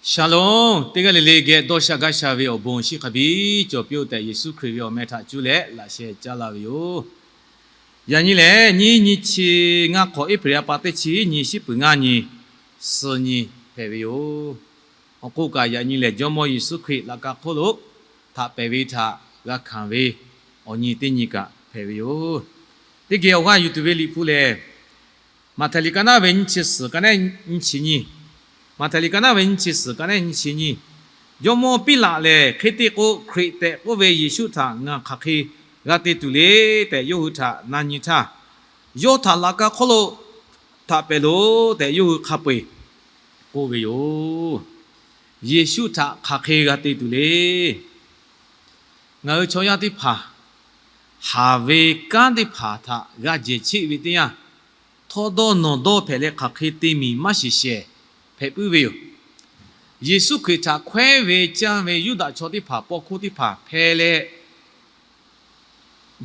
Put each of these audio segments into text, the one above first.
Shalom, teˇ g'aˇ le le geh dawˇ sha gaˇ sha ve awˬ bon chi hk'a biˇ cawˬ piˇ-oˆ tehꞈ, Yeˍsuˆ Hkriꞈ ve awˬ meh htaꞈ cuˇ leh laꞈ sheh caˉ laˇ ve yoˬ. Yaꞈ nyi lehˬ, nyiˇ nyi chi ngaˇ hk'awꞈ April a pa teˇ chi nyi, shiˉ peuˬ ngaˇ nyi, suh nyi hpehꞈ ve yoˬ. Awˬ k'oˆ kaꞈ, yaꞈ nyi lehˬ Jawˇmawˇ Yeˍsuˆ Hkriꞈ laꞈ ka hk'oˆ lo htaꞈ pehˍ ve htaꞈ g'a hkanˍ ve awˬ nyi teˇ nyi kaꞈ hpehꞈ ve yoˬ. Teˇ geh awˬ g'aˇ yuˬ tuˬ ve Liꞈ hpu lehˬ, Maꞈhtehˍ liꞈ ka naˉ ve nyiˇ chi suhˍ ka nehˉ nyiˇ chi nyi, Maꞈhtehˍ liꞈ ka naˉ ve nyiˇ chi suhˍ ka nehˉ nyiˇ chi nyi. Jawˇmawˇ Piˉlaꞈ lehˬ, hk'e te k'o, Hkriꞈ tehꞈ k'oˆ ve Yeˍsuˆ htaꞈ ngaˬ hk'aˬ hk'e g'a te tuˬ le tehꞈ yawˇ hui htaꞈ na nyi htaˇ, yawˇ htaꞈ laꞈ ka hk'oˆ lo htaꞈ pehˍ loˬ tehꞈ yawˇ hui hk'a peu-eˬ k'oˆ ve yoˬ. Yeˍsuˆ htaꞈ hk'aˬ hk'e g'a te tuˬ le. Ngaˬ hui chaw yaˇ teˇ hpaˍ haˍ ve kanˉ teˇ hpaˍ htaꞈ g'a jehˬ cheˆ ve teˇ yanˇ, htawˇdawˇnawˬdawˇ hpehꞈ leh hk'aˬ hk'e te miˬ maˇ shiˍ shehˍ hpehꞈ puiˉ ve yoˬ. Yeˍsuˆ Hkriꞈ htaꞈ hkawehˉ ve canˇ ve Yuˇdaꞈ chaw teˇ hpaˍ, paw hkuˇ teˇ hpaˍ hpehˇ leh,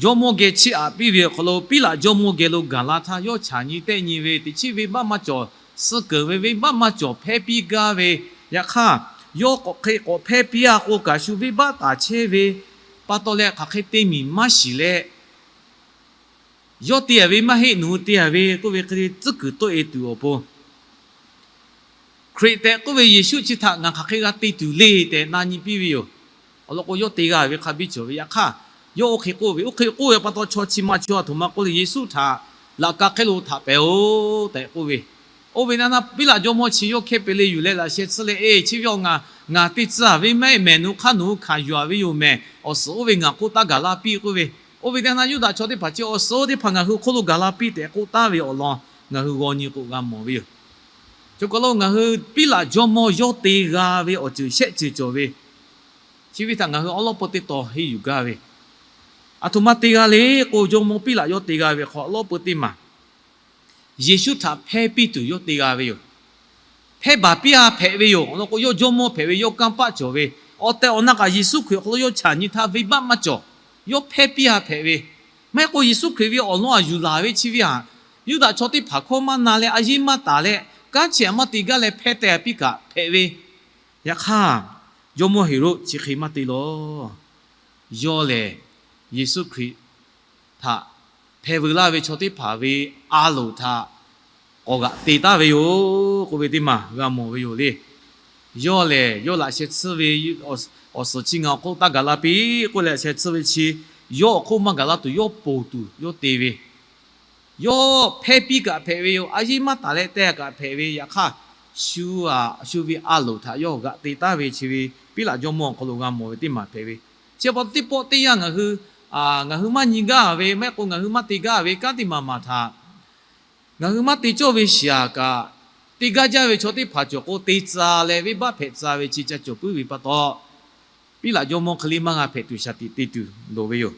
jawˇmawˇ geh chiˇ aꞈ piˇ ve awˬ hk'aw lo, Piˉlaꞈ jawˇmawˇ geh lo gaˬ la htaˇ, yawˇ chaꞈ nyi tehˆ nyi ve, teꞈ chiˉ venˇbaˆ maˇ cawˬ, suh keunˍ ve venˇbaˆ maˇ cawˬ hpehˇ piˇ gaˇ ve. Yaꞈ hk'aˇ, yawˇ k'awꞈ hk'e k'awꞈ hpehˇ piˇ-a k'o kaꞈ, shu venˇbaˆ taˍ chehˇ ve pa taw leh hk'aˬ hk'e te miˬ maˇ shiˍ leh, yawˇ te-a ve maˇ heˆ, nawˬ hui te-a ve k'oˆ ve hk'e tcuhˉ kuiˬ tawˆ-e tuˬ awˬ pon, Hkriꞈ tehꞈ k'oˆ ve Yeˍsuˆ chi htaꞈ ngaˬ hk'aˬ hk'e g'a te tuˬ le tehꞈ na nyi piˇ ve yoˬ. Awˬ lawn k'o, yawˇ te g'a ve hk'a biˇ cawˬ ve. Yaꞈ hk'aˇ, yawˇ oˇ hk'e k'oˆ ve, oˇ hk'e k'oˆ ve pa taw, chaw chi ma chaw a htoꞈ ma k'oˆ le, Yeˍsuˆ htaꞈ laꞈ ka hk'e lo htaꞈ pehˍ-oˬ tehꞈ k'oˆ ve. Oˇ ve na na Piˉlaꞈ jawˇmawˇ chi yawˇ hkehˇ pe le yuˬ leh laꞈ sheh tsuhˇ leh, Eˬ, chi ve awˬ ngaˬ, ngaˬ te tcuh-a ve maˇ heˆ mehˍ, nawˬ hui hk'aˇ nawˬ hui hkanˍ yuˬ-a ve yoˬ mehˍ. Awˬ suhˍ oˇ ve ngaˬ k'oˆ taˉ gaˬ la piˇ k'oˆ ve. Oˇ ve teˇ na Yuˇdaꞈ chaw teˇ hpaˍ chi awˬ suhˍ oˇ teˇ hpaˍ ngaˬ hui hk'oˆ lo gaˬ la piˇ tehꞈ k'oˆ taˉ ve awˬ lawn ngaˬ hui g'aw nyi k'o g'a mawˬ ve yoˬ. Chi hk'aw lo ngaˬ hui Piˉlaꞈ jawˇmawˇ yawˇ te g'a ve awˬ ceuˬ shehˆ ceuˬ cawˬ ve, chi ve htaꞈ ngaˬ hui awˉ lawˉ peu teˇ taw henˇ yuˬ gaˇ ve, aˬ htoꞈ ma te g'a le k'o, jawˇmawˇ Piˉlaꞈ yawˇ te g'a ve hk'aw awˉ lawˉ peu teˇ maˬ Yeˍsuˆ htaꞈ hpehˇ piˇ tuˬ yawˇ te g'a ve yoˬ. Hpehˇ baˬ piˇ-a hpehꞈ ve yoˬ. Awˬ lawn k'o, yawˇ jawˇmawˇ hpehꞈ ve, yawˇ kanˇ paˆ cawˬ ve, awˬ tehˬ awˬ na kaꞈ Yeˍsuˆ Hkriꞈ awˬ hk'aw lo yawˇ chaꞈ nyi htaˇ venˇbaˆ maˇ cawˬ. Yawˇ hpehˇ piˇ-a hpehꞈ ve. Maˇ heˆ k'o, Yeˍsuˆ Hkriꞈ ve awˬ lawn aꞈ yuˬ laˬ ve chi ve htaꞈ Yuˇdaꞈ chaw teˇ hpaˍ hkawˇ maˇ na leh, a yeˇ maˇ taˍ leh, kanˉ chi aꞈ maˇ te gaˇ leh hpehˇ teh piˇ kaꞈ hpehꞈ ve. Yaꞈ hk'aˇ, jawˇmawˇ Heˍroˆ chi hk'e maˇ te lawˬ. Yawˇ lehˬ, Yeˍsuˆ Hkriꞈ htaꞈ hpeh veu laˇ ve chaw teˇ hpaˍ ve a loˍ htaꞈ k'awꞈ g'aꞈ te taˉ ve yoˬ k'oˆ ve teˇ maˬ g'a mawˬ ve yoˬ le. Yawˇ lehˬ, yawˇ laꞈ sheh tsuhˇ ve awˬ suhˍ chi ngaˬ awˬ hk'oˆ taˇ gaˬ la piˇ k'oˆ leh, laꞈ sheh tsuhˇ ve chi yawˇ awˬ hk'oˆ maˇ gaˬ la tuˬ, yawˇ ponˬ tuˬ yawˇ te ve, yawˇ hpehˇ piˇ kaꞈ hpehꞈ ve yoˬ. A yeˇ maˇ taˍ leh teh kaꞈ hpehꞈ ve. Yaꞈ hk'aˇ, shu a shu ve a loˍ htaꞈ yawˇ g'aꞈ te taˉ ve chi ve Piˉlaꞈ jawˇmawˇ awˬ hk'aw lo g'a mawˬ ve teˇ maˬ hpehꞈ ve. Chi pa taw, teˇ pawˆ teˇ yanˇ ngaˬ hui, ngaˬ hui maˇ nyi gaˇ ve, maˇ heˆ k'o ngaˬ hui maˇ te gaˇ ve kanˉ teˇ maˬ maˬ htaꞈ ngaˬ hui maˇ te cawˇ ve shiˍ aꞈ kaꞈ, te gaˇ jaˇ ve chaw teˇ hpaˍ cawˬ k'o, te tcuh leh venˇbaˆ hpehꞈ tcuh ve chi ca cawˬ puiˉ ve pa taw, Piˉlaꞈ jawˇmawˇ hk'e le maˇ g'a hpehꞈ tuˬ shaˍ tiꞈ te tuˬ loˍ ve yoˬ.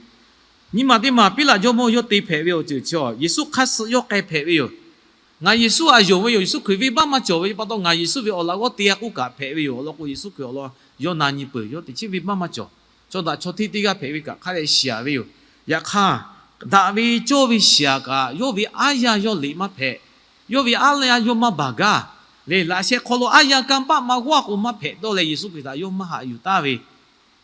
Nyi maˬ teˇ maˬ Piˉlaꞈ jawˇmawˇ yawˇ te hpehꞈ ve awˬ ceuˬ chi, Yeˍsuˆ hk'aˇ suh yawˇ k'ai hpehꞈ ve yoˬ. Ngaˬ Yeˍsuˆ aꞈ yonˍ ve yoˬ. Yeˍsuˆ Hkriꞈ venˇbaˆ maˇ cawˬ ve pa taw, ngaˬ Yeˍsuˆ ve awˬ laꞈ g'awˇ te-a k'oˆ kaꞈ hpehꞈ ve yoˬ. Awˬ lawn k'o, Yeˍsuˆ Hkriꞈ awˬ lawn yawˇ na nyi peuˬ, yawˇ teꞈ chiˉ venˇbaˆ maˇ cawˬ. Chaw daꞈ chaw hteˇ teˇ g'aˇ hpehꞈ ve kaꞈ hk'a dehꞈ shiˍ ve yoˬ. Yaꞈ hk'aˇ, daꞈ ve cawˇ ve shiˍ aꞈ kaꞈ, yawˇ ve aˉ yanˇ yawˇ liꞈ maˇ hpehꞈ. Yawˇ ve aˉ yanˇ yawˇ maˇ baˬ gaˇ. Lehˬ, laꞈ sheh hk'aw lo aˉ yanˇ kanˇ paˆ maˇ g'awˇ k'o maˇ hpehꞈ dawˇ leh, Yeˍsuˆ Hkriꞈ htaꞈ yawˇ maˇ haꞈ yuˬ taˍ ve.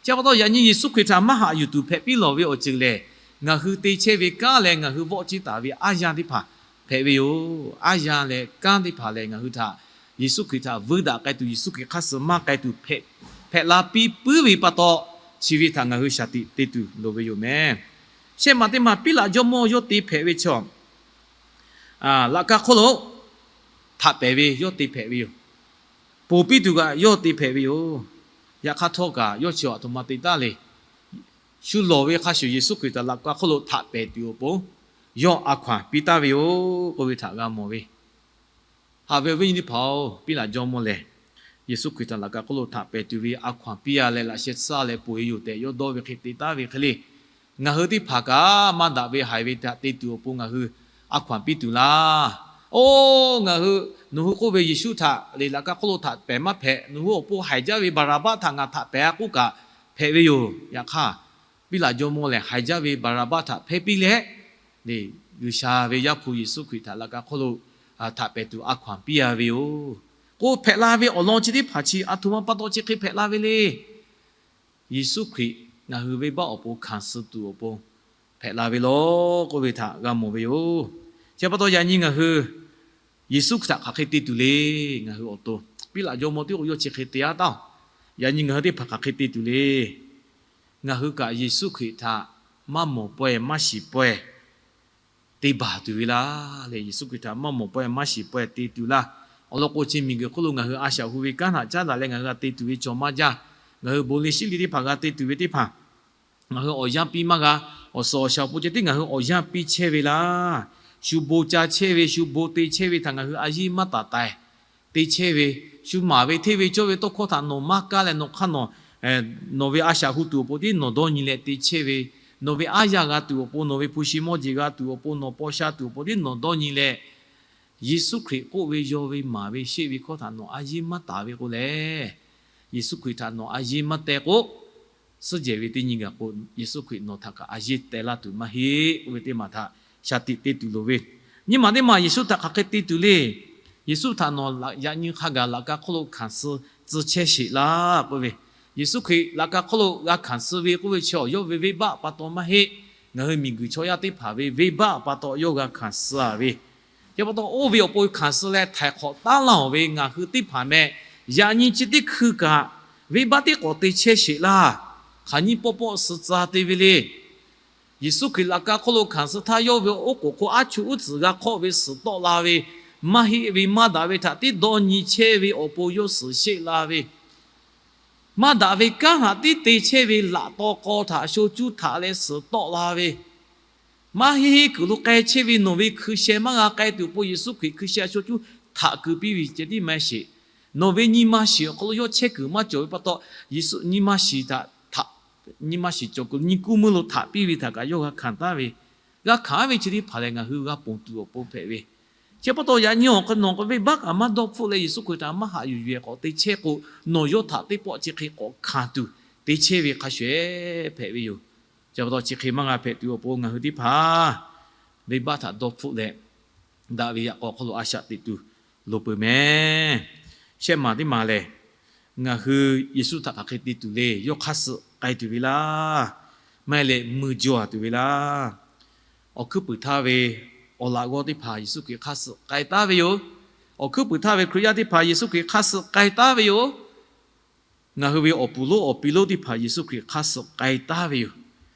Chi pa taw, yaꞈ nyi Yeˍsuˆ Hkriꞈ htaꞈ maˇ haꞈ yuˬ tuˬ hpehꞈ piˇ lawˬ ve awˬ ceuˬ lehˬ, ngaˬ hui te chehˇ ve kanˉ leh ngaˬ hui vawˆ ciˇ taˍ ve aˉ yanˇ teˇ hpaˍ hpehꞈ ve yoˬ. Aˉ yanˇ leh kanˉ teˇ hpaˍ lehˬ, ngaˬ hui htaꞈ Yeˍsuˆ Hkriꞈ htaꞈ vuiˇ daꞈ k'ai tuˬ, Yeˍsuˆ Hkriꞈ hk'aˇ suh maˇ k'ai tuˬ hpehꞈ la piˇ puiˉ ve pa taw, chi ve htaꞈ ngaˬ hui shaˍ tiꞈ te tuˬ loˍ ve yoˬ meh. Shehˆ maˬ teˇ maˬ Piˉlaꞈ jawˇmawˇ yawˇ te hpehꞈ ve chaw, laꞈ ka hk'oˆ lo htaꞈ pehˍ ve yawˇ te hpehꞈ ve yoˬ. Ponˬ piˇ tuˬ kaꞈ yawˇ te hpehꞈ ve yoˬ. Yaꞈ hk'aˇ htawˇ kaꞈ, yawˇ chi aꞈ htoꞈ ma te taˉ le. Shu lawˬ ve hk'a shuˍ Yeˍsuˆ Hkriꞈ htaꞈ laꞈ ka hk'oˆ lo htaꞈ pehˍ tuˬ awˬ pon yawˇ a hkaw-anˬ piˇ taˍ ve yoˬ k'oˆ ve htaꞈ g'a mawˬ ve. Haꞈ ve awˬ viˉ nyi teˇ hpaˍ-oˬ, Piˉlaꞈ jawˇmawˇ lehˬ, Yeˍsuˆ Hkriꞈ htaꞈ laꞈ ka hk'oˆ lo htaꞈ pehˍ tuˬ ve a hkaw-anˬ piˇ-a leh, laꞈ sheh tsuhˇ leh ponˬ-e yoˬ tehꞈ yawˇ dawˇ ve hk'e te taˍ ve hk'e le, ngaˬ hui teˇ hpaˍ kaꞈ maˇ daꞈ ve haiˬ ve htaꞈ te tuˬ awˬ pon ngaˬ hui a hkaw-anˬ piˇ tuˬ laˇ. Oˇ, ngaˬ hui, nawˬ hui k'oˆ ve Yeˍsuˆ htaꞈ lehˬ laꞈ ka hk'oˆ lo htaꞈ pehˍ maˇ hpehꞈ. Nawˬ hui awˬ pon haiˬ jaˇ ve Baˍraˍbaˆ htaꞈ ngaˬ htaꞈ pehˍ-a k'oˆ kaꞈ hpehꞈ ve yoˬ. Yaꞈ hk'aˇ, Piˉlaꞈ jawˇmawˇ lehˬ, haiˬ jaˇ ve Baˍraˍbaˆ htaꞈ hpehˇ piˇ leh, lehˬ G'uiˬsha ve Yaˇ hpu Yeˍsuˆ Hkriꞈ htaꞈ laꞈ ka hk'oˆ lo htaꞈ pehˍ tuˬ a hkaw-anˬ piˇ-a ve yoˬ. k'o, hpehꞈ la ve awˬ lawn chi teˇ hpaˍ chi aˬ htoꞈ ma pa taw chi hk'e hpehꞈ la ve le. Yeˍsuˆ Hkriꞈ ngaˬ hui venˇbaˆ awˬ pon hkanˍ suh tuˬ awˬ pon hpehꞈ la ve law k'oˆ ve htaꞈ g'a mawˬ ve yoˬ. Chi pa taw yaꞈ nyi ngaˬ hui Yeˍsuˆ Hkriꞈ htaꞈ hk'aˬ hk'e te tuˬ le. Ngaˬ hui awˬ to Piˉlaꞈ jawˇmawˇ tiˉ k'o yawˇ chi hk'e te-a taˍ-oˬ. Yaꞈ nyi ngaˬ hui teˇ hpaˍ hk'aˬ hk'e te tuˬ le. Ngaˬ hui kaꞈ Yeˍsuˆ Hkriꞈ htaꞈ maˇ mawˬ pawehˇ maˇ shiˍ pawehˇ te baˬ tuˬ ve laˇ. Leh Yeˍsuˆ Hkriꞈ htaꞈ maˇ mawˬ pawehˇ maˇ shiˍ pawehˇ te tuˬ laˇ. Awˬ lawn k'o, chi miˬguiˬ hk'oˆ lo ngaˬ hui a shaꞈ hu ve kanˉ htaꞈ caˉ daꞈ leh ngaˬ hui g'a te tuˬ ve cawˬ maˇ jaˇ. Ngaˬ hui bon liˇ shiˉ liˇ teˇ hpaˍ g'a te tuˬ ve teˇ hpaˍ ngaˬ hui awˬ yanˇ piˇ maˇ g'a. Awˬ suhˍ awˬ shaˍ awˬ pon ceh tiˉ ngaˬ hui awˬ yanˇ piˇ chehˇ ve laˇ. Shu bon ca chehˇ ve, shu bon te chehˇ ve htaꞈ ngaˬ hui a yiˇ maˇ taˍ taiˍ te chehˇ ve, shu maˍ ve hteˇ ve cawˇ ve tawˇ hkawˇ htaꞈ nawˬ maˇ kaˇ leh nawˬ hk'aˇ nawˬ, nawˬ ve a shaꞈ hu tuˬ awˬ pon tiˉ nawˬ dawˇ nyi leh te chehˇ ve, nawˬ ve aˉ yaˇ g'a tuˬ awˬ pon, nawˬ ve hpu shi mawˇ jeˬ g'a tuˬ awˬ pon, nawˬ paw sha tuˬ awˬ pon tiˉ nawˬ dawˇ nyi leh, Yeˍsuˆ Hkriꞈ k'oˆ ve, yaw ve, maˍ ve, sheˆ ve hkawˇ htaꞈ nawˬ a yiˇ maˇ taˍ ve k'o lehˬ, Yeˍsuˆ Hkriꞈ htaꞈ nawˬ a yiˇ maˇ teh k'o, suhˉ jehˬ ve teˇ nyi gaˬ k'o, Yeˍsuˆ Hkriꞈ nawˬ htaꞈ kaꞈ a yiˇ teh laˇ tuˬ maˇ heˆ k'oˆ ve teˇ maˬ htaꞈ shaˍ tiꞈ te tuˬ loˍ ve. Nyi maˬ teˇ maˬ Yeˍsuˆ htaꞈ hk'aˬ hk'e te tuˬ le. Yeˍsuˆ htaꞈ nawˬ yaꞈ nyi hk'a gaˬ laꞈ ka hk'oˆ lo hkanˍ suh tcuh chehˇ sheˍ laˇ k'oˆ ve. Yeˍsuˆ Hkriꞈ laꞈ ka hk'oˆ lo g'a hkanˍ suh ve k'oˆ ve chi awˬ yawˇ ve venˇbaˆ pa taw maˇ heˆ. Ngaˬ hui miˬguiˬ chaw yaˇ teˇ hpaˍ ve venˇbaˆ pa taw yawˇ g'a hkanˍ suh-a ve. Chi pa taw oˇ ve awˬ pon hkanˍ suh leh htaiˍ hk'awꞈ taˉ laˇ-oˬ ve ngaˬ hui teˇ hpaˍ meh, yaꞈ nyi chi teˇ hkui kaꞈ venˇbaˆ tiˉ k'awꞈ te chehˇ sheˍ laˇ. Hk'aˬ nyiˇ pawˆ pawˆ suh tcuh te ve le. Yeˍsuˆ Hkriꞈ laꞈ ka hk'oˆ lo hkanˍ suh htaˇ, yawˇ ve oˉ k'oˍ hk'oˆ aˉ chuˇ uˉ tcuhˍ g'a hk'awˆ ve suhˍ tawˆ la ve, maˇ heˆ ve maˇ daꞈ ve htaꞈ tiˉ dawˇ nyi chehˇ ve awˬ pon yawˇ suhˍ sheˆ la ve, maˇ daꞈ ve kanˉ htaꞈ tiˉ te chehˇ ve laꞈ taw k'aw htaꞈ sho cuˇ htaꞈ leh suhˍ tawˆ la ve, maˇ heˆ heˆ kuiˬ lo k'ai chehˇ ve nawˬ ve hkui sheh maˇ g'a k'ai tuˬ awˬ pon Yeˍsuˆ Hkriꞈ hkui sheh sho cuˇ htaꞈ kuiˬ piˇ ve ceh tiˉ maˇ sheˍ. Nawˬ ve nyi ma shiˍ awˬ hk'aw lo yawˇ chehˇ kuiˬ maˇ cawˬ ve pa taw, Yeˍsuˆ nyi ma shiˍ htaꞈ, nyi ma shiˍ cawˬ kuiˬ nyi kuˇ meuˇ lo htaꞈ piˇ ve htaꞈ kaꞈ yawˇ g'a hkanˍ taˉ ve, g'a hkanˍ ve chi teˇ hpaˍ lehˬ ngaˬ hui g'a ponˬ tuˬ awˬ pon hpehꞈ ve. Chi pa taw yaꞈ nyi awˬ hk'aw nawˬ k'o venˇbaˆ kaꞈ maˇ dawˇ hpfuhˆ leh Yeˍsuˆ Hkriꞈ htaꞈ maˇ haꞈ yuˬ yuˬ-e k'awꞈ te chehˇ k'o, nawˬ yawˇ htaꞈ teˇ pawˆ chi hk'e k'awꞈ hkanˍ tuˬ te chehˇ ve hk'a shuˍ-ehˍ hpehꞈ ve yoˬ. Chi pa taw chi hk'e maˇ g'a hpehꞈ tuˬ awˬ pon ngaˬ hui teˇ hpaˍ venˇbaˆ htaꞈ dawˇ hpfuhˆ leh, daꞈ ve yaꞈ k'aw hk'aw lo a shaꞈ teꞈ tuˬ loˍ peuˬ mehˍ. Shehˆ maˬ teˇ maˬ lehˬ, ngaˬ hui Yeˍsuˆ htaꞈ hk'aˬ hk'e te tuˬ le. Yawˇ hk'aˇ suh k'ai tuˬ ve laˇ. Maˇ heˆ leh mui jaw-a tuˬ ve laˇ. Awˬ hkuiˉ puiˍ htaˇ ve awˬ laꞈ g'awˇ teˇ hpaˍ Yeˍsuˆ Hkriꞈ hk'aˇ suh k'ai taˉ ve yoˬ. Awˬ hkuiˉ puiˍ htaˇ ve Hkriꞈ yaˇ teˇ hpaˍ Yeˍsuˆ Hkriꞈ hk'aˇ suh k'ai taˉ ve yoˬ. Ngaˬ hui ve awˬ puˍ lonˉ awˬ pi lonˉ teˇ hpaˍ Yeˍsuˆ Hkriꞈ hk'aˇ suh k'ai taˉ ve yoˬ.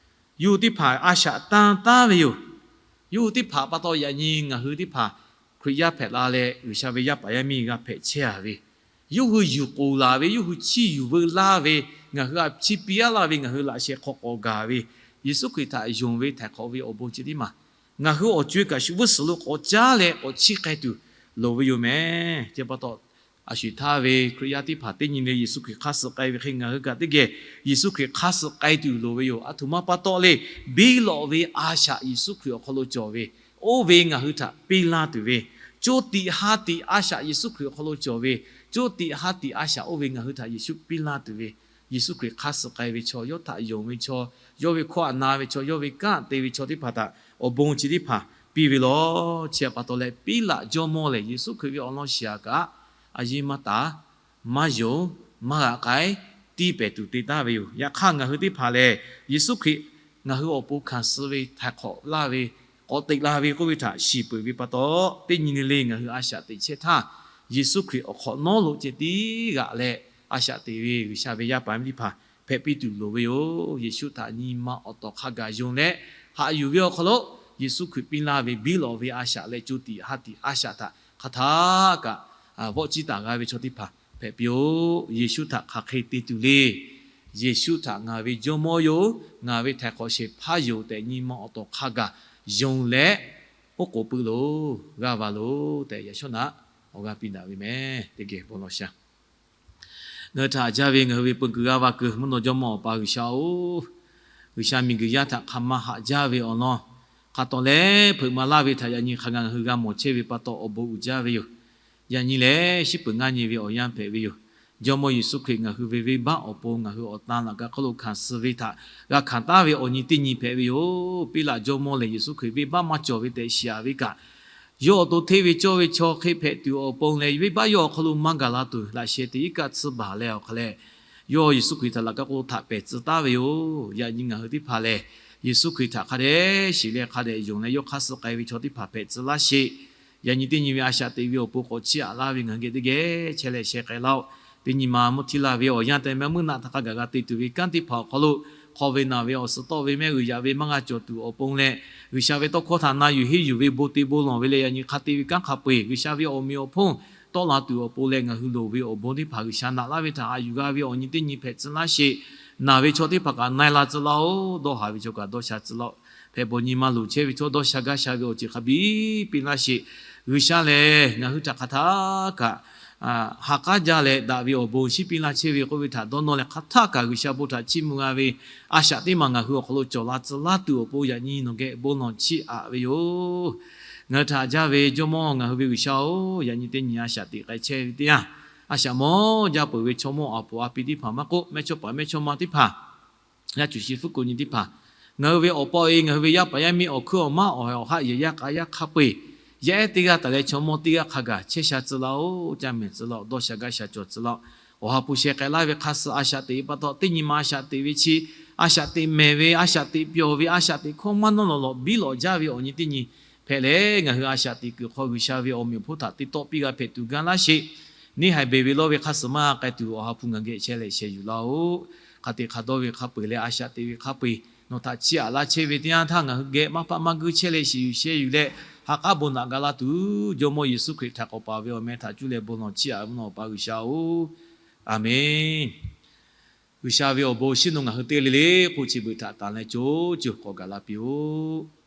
Yawˇ hui teˇ hpaˍ a shaꞈ tanˇ taˉ ve yoˬ. Yawˇ hui teˇ hpaˍ pa taw yaꞈ nyi ngaˬ hui teˇ hpaˍ Hkriꞈ yaˇ hpehꞈ la leh G'uiˬsha ve yaˇ paˍ yaˇ miˇ g'a hpehꞈ chehˇ-a ve, yawˇ hui yuˬ k'oˍ laˬ ve, yawˇ hui chiˇ yuˬ veu laˇ ve, ngaˬ hui htaꞈ chiˇ piˇ-a laˇ ve, ngaˬ hui laꞈ sheh hk'aw k'awꞈ gaˬ ve, Yeˍsuˆ Hkriꞈ htaꞈ yonˍ ve htaiˍ hk'awꞈ ve awˬ bon chi teˇ maˬ ngaˬ hui awˬ co-e kaꞈ shu vuiˇ suhˍ lo k'awꞈ caˉ leh k'awꞈ chiˇ k'ai tuˬ loˍ ve yoˬ mehˍ. Chi pa taw, a shuˍ htaˇ ve Hkriꞈ yaˇ teˇ hpaˍ teˇ nyi le Yeˍsuˆ Hkriꞈ hk'aˇ suh k'ai ve hk'e ngaˬ hui kaꞈ teˇ geh Yeˍsuˆ Hkriꞈ hk'aˇ suh k'ai tuˬ loˍ ve yoˬ. Aˬ htoꞈ ma pa taw le, biˇ lawꞈ ve a shaꞈ Yeˍsuˆ Hkriꞈ awˬ hk'aw lo cawˬ ve, oˇ ve ngaˬ hui htaꞈ piˇ laˇ tuˬ ve, co tiꞈ ha tiꞈ a shaꞈ Yeˍsuˆ Hkriꞈ awˬ hk'aw lo cawˬ ve, co tiꞈ ha tiꞈ a shaꞈ oˇ ve ngaˬ hui htaꞈ Yeˍsuˆ piˇ laˇ tuˬ ve, Yeˍsuˆ Hkriꞈ hk'aˇ suh k'ai ve chaw, yawˇ htaꞈ yonˍ ve chaw, yawˇ ve hkawˇ htaꞈ na ve chaw, yawˇ ve kanˉ te ve chaw teˇ hpaˍ htaꞈ awˬ bon chi teˇ hpaˍ piˇ ve lawˬ. Chi pa taw leh Piˉlaꞈ jawˇmawˇ lehˬ Yeˍsuˆ Hkriꞈ ve awˬ lawn shiˍ-a kaꞈ a yiˇ maˇ taˍ, maˇ yonˍ, maˇ g'a k'ai, tiˇ pehˍ tuˬ te taˍ ve yoˬ. Yaꞈ hk'aˇ ngaˬ hui teˇ hpaˍ lehˬ, Yeˍsuˆ Hkriꞈ ngaˬ hui awˬ pon hkanˍ suh ve, htaiˍ hk'awꞈ laˇ ve, k'awꞈ teꞈ la ve k'oˆ ve htaꞈ shiˍ peuˬ ve pa taw, teˇ nyi le le ngaˬ hui a shaꞈ teꞈ chehˇ htaˇ, Yeˍsuˆ Hkriꞈ awˬ hk'awꞈ nawˉ lo ceh tiˉ g'aꞈ leh, a shaꞈ teꞈ ve G'uiˬsha ve yaˇ paˍ miˇ teˇ hpaˍ hpehꞈ piˇ tuˬ loˍ ve yoˬ. Yeˍsuˆ htaꞈ nyi ma awˬ tawˍ hk'a gaˬ yonˍ leh, haꞈ yuˬ ve awˬ hk'aw lo Yeˍsuˆ Hkriꞈ piˇ laˇ ve biˇ lawꞈ ve a shaꞈ leh co tiꞈ ha tiꞈ a shaꞈ htaꞈ hk'a htaˇ kaꞈ vawˆ ciˇ taˍ g'a ve chaw teˇ hpaˍ hpehꞈ piˇ-oˆ. Yeˍsuˆ htaꞈ hk'aˬ hk'e te tuˬ le. Yeˍsuˆ htaꞈ ngaˬ ve jawˇmawˇ yoˬ, ngaˬ ve htaiˍ hk'awꞈ shehˍ hpaˇ yoˬ tehꞈ nyi ma awˬ tawˍ hk'a gaˬ yonˍ leh, oˉ k'oˍ pui loˬ, g'aˇ va loˬ tehꞈ yaꞈ shawˉ naꞈ awˬ g'aˇ piˇ daꞈ ve mehˍ. Teˇ geh bon lawˬ sha. Ngaˬ hui htaꞈ haꞈ jaˇ ve ngaˬ hui ve peu kuiˬ g'aˇ va kuiˬ mvuhˇ naw jawˇmawˇ Awˬ pa G'uiˬsha-oˬ, G'uiˬsha miˬguiˬ yaˇ htaꞈ hk'a ma haꞈ jaˇ ve awˬ lawn hk'a tawˍ leh, hpeuꞈ maˍ laˇ ve htaꞈ yaꞈ nyi hk'a gaˬ ngaˬ hui g'a mawˬ chehˇ ve pa taw awˬ bon uiˍ jaˇ ve yoˬ. Yaꞈ nyi lehˬ, shiˉ peuˬ ngaˇ nyi ve awˬ yanˇ hpehꞈ ve yoˬ. Jawˇmawˇ Yeˍsuˆ Hkriꞈ ngaˬ hui ve venˇbaˆ awˬ pon ngaˬ hui awˬ tan laꞈ ka hk'oˆ lo hkanˍ suh ve htaꞈ g'a hkanˍ taˉ ve awˬ nyi teˇ nyi hpehꞈ ve yoˬ. Piˉlaꞈ jawˇmawˇ lehˬ, Yeˍsuˆ Hkriꞈ venˇbaˆ maˇ cawˬ ve tehꞈ shiˍ-a ve kaꞈ, yawˇ awˬ to hteˇ ve cawˇ ve chaw hk'e hpehꞈ tuˬ awˬ pon leh, venˇbaˆ yawˇ awˬ hk'aw lo maˇ gaˬ la tuˬ laꞈ sheh teꞈ iˉ kaˆ tsuhˇ baˬ leh awˬ hk'a leh, yawˇ Yeˍsuˆ Hkriꞈ htaꞈ laꞈ ka k'o htaꞈ pehˬ tcuh taˍ ve yoˬ. Yaꞈ nyi ngaˬ hui teˇ hpaˍ lehˬ, Yeˍsuˆ Hkriꞈ htaꞈ hk'a dehꞈ shiˍ leh hk'a dehꞈ yonˍ leh yawˇ hk'aˇ suh k'ai ve chaw teˇ hpaˍ hpehꞈ tcuh laˇ sheˍ. Yaꞈ nyi teˇ nyi ve a shaꞈ teꞈ ve awˬ pon k'awꞈ chiˇ aꞈ laˇ ve ngaˬ hui geh teˇ geh chehˇ leh sheh k'ai laˇ-oˆ. Teˇ nyi ma mvuhˇ htiˇ laˇ ve awˬ yanˇ tehꞈ mehˆ meuˇ naˆ htaꞈ hk'a gaˬ g'a te tuˬ ve kanˉ teˇ hpaˍ awˬ hk'aw lo, hk'aw ve naˬ ve awˬ suhˍ tawˆ ve mehˆ g'uiˬ yaꞈ ve maˇ g'a cawˬ tuˬ awˬ pon leh, G'uiˬsha ve tawˇ hkawˇ htaꞈ na yuˬ henˇ yuˬ ve bon te bon lawˬ ve leh, yaꞈ nyi hk'a te ve kanˉ hk'a peu-eˬ G'uiˬsha ve awˬ meꞈ awˬ hponˇ tawˆ la tuˬ awˬ pon leh, ngaˬ hui loˍ ve awˬ bon teˇ hpaˍ G'uiˬsha naꞈ laˇ ve htaꞈ haꞈ yuˬ g'a ve awˬ nyi teˇ nyi hpehꞈ tcuh laˇ sheˍ. Naˬ ve chaw teˇ hpaˍ kaꞈ na-e la tcuh laˇ-oˆ. Dawˇ haˍ ve chaw kaꞈ dawˇ sha tcuh laˇ-oˆ. Hpehꞈ bawˬ nyi ma loˍ chehˇ ve chaw dawˇ sha gaˇ sha ve awˬ ceuˬ hk'a biˇ piˇ laˇ sheˍ. G'uiˬsha lehˬ, ngaˬ hui htaꞈ hk'aˬ htaˇ kaꞈ ha k'aˉ jaˇ leh, daꞈ ve awˬ bon shinˉ piˇ laˇ chehˇ ve k'oˆ ve htaꞈ dawˇ nawˇ leh, hk'aˬ htaˇ kaꞈ G'uiˬsha bon htaꞈ chiˇ mvuh g'a ve a shaꞈ teˇ maˬ ngaˬ hui awˬ hk'aw lo cawˬ la tcuh laˇ tuˬ awˬ pon, yaꞈ nyi nawˬ geh bon lawˬ chiˇ aꞈ ve yoˬ. Ngaˬ hui htaꞈ jaˇ ve Jawˇmawˇ ngaˬ hui ve G'uiˬsha-oˬ, yaꞈ nyi teˇ nyi a shaꞈ teꞈ k'ai chehˇ ve teˇ yanˇ, a shaꞈ mawˇ jaˇ peuˬ ve chaw mawˇ awˬ puˍ awˬ pi teˇ hpaˍ maˇ k'oˆ, mehˇchawˇpaˍ mehˇchawˇma teˇ hpaˍ, yaˇ cuˬ shi fuˉ kuˬ nyi teˇ hpaˍ, ngaˬ hui ve awˬ pa awˬ e, ngaˬ hui ve yaˇ paˍ yaˇ miˇ, awˬ hkuiˉ awˬ maˉ, awˬ heh awˬ haˆ, yehˬ yaˇ k'a yaˇ hk'a peu-eˬ, yaˇ ehˉ teˇ g'aˇ taˍ leh chaw mawˇ teˇ g'aˇ hk'a gaˬ chehˇ sha tcuh laˇ-oˆ. Caˇ mehˍ tcuh laˇ-oˆ. Dawˇ sha gaˇ sha cawˬ tcuh laˇ-oˆ. Awˬ ha hpu sheh k'ai laˇ ve hk'a suh a shaꞈ teꞈ ve pa taw, teˇ nyi ma a shaꞈ teꞈ ve chi, a shaꞈ teꞈ mehˍ ve, a shaꞈ teꞈ pyawˬ ve, a shaꞈ teꞈ hkawˇ maˇ nawˇ lawˬ lawꞈ biˇ lawꞈ jaˇ ve awˬ nyi teˇ nyi hpehꞈ leh, ngaˬ hui a shaꞈ teꞈ kuiˬ hk'aw G'uiˬsha ve awˬ meꞈ awˬ hponˇ htaꞈ te tawˆ piˇ g'a hpehꞈ tuˬ gaˇ laˇ sheˍ. Neˇ haiˬ beˬ ve lawˇ ve hk'a suh maˇ k'ai tuˬ, awˬ ha hpu ngaˬ geh chehˇ leh sheh yuˬ laˇ-oˆ. Hk'a te hk'a dawˇ ve hk'a peu-eˬ leh a shaꞈ teꞈ ve hk'a peu-eˬ nawˬ htaꞈ chiˇ aꞈ laˇ chehˇ ve teˇ yanˇ htaˇ, ngaˬ hui geh maˇ paˆ maˇ guiˇ chehˇ leh shiˍ yuˬ sheh yuˬ leh, ha k'aˉ bon naꞈ ga laˇ tuˬ, Jawˇmawˇ Yeˍsuˆ Hkriꞈ htaꞈ k'awꞈ paˍ ve awˬ meh htaꞈ cuˇ leh bon lawˬ chiˇ aꞈ ve mvuhˇ naw Awˬ pa G'uiˬsha-oˬ, Aˍmenˍ. G'uiˬsha ve awˬ bon shinˉ nawˬ ngaˬ hui teˇ g'aˇ le le k'oˆ chi beuꞈ htaꞈ tanˬ leh co co k'awꞈ gaˬ la piˇ-oˆ.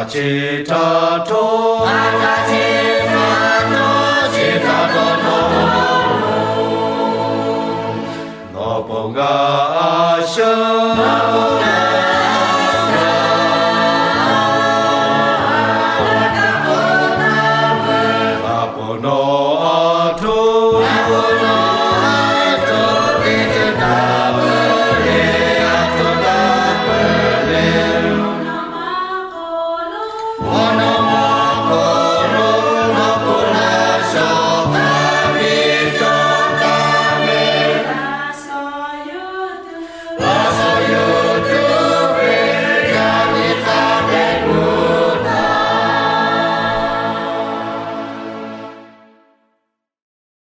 Chi htaꞈ htawˇ, chi htaꞈ htawˇ, nawˬ pon ngaˬ a shaꞈ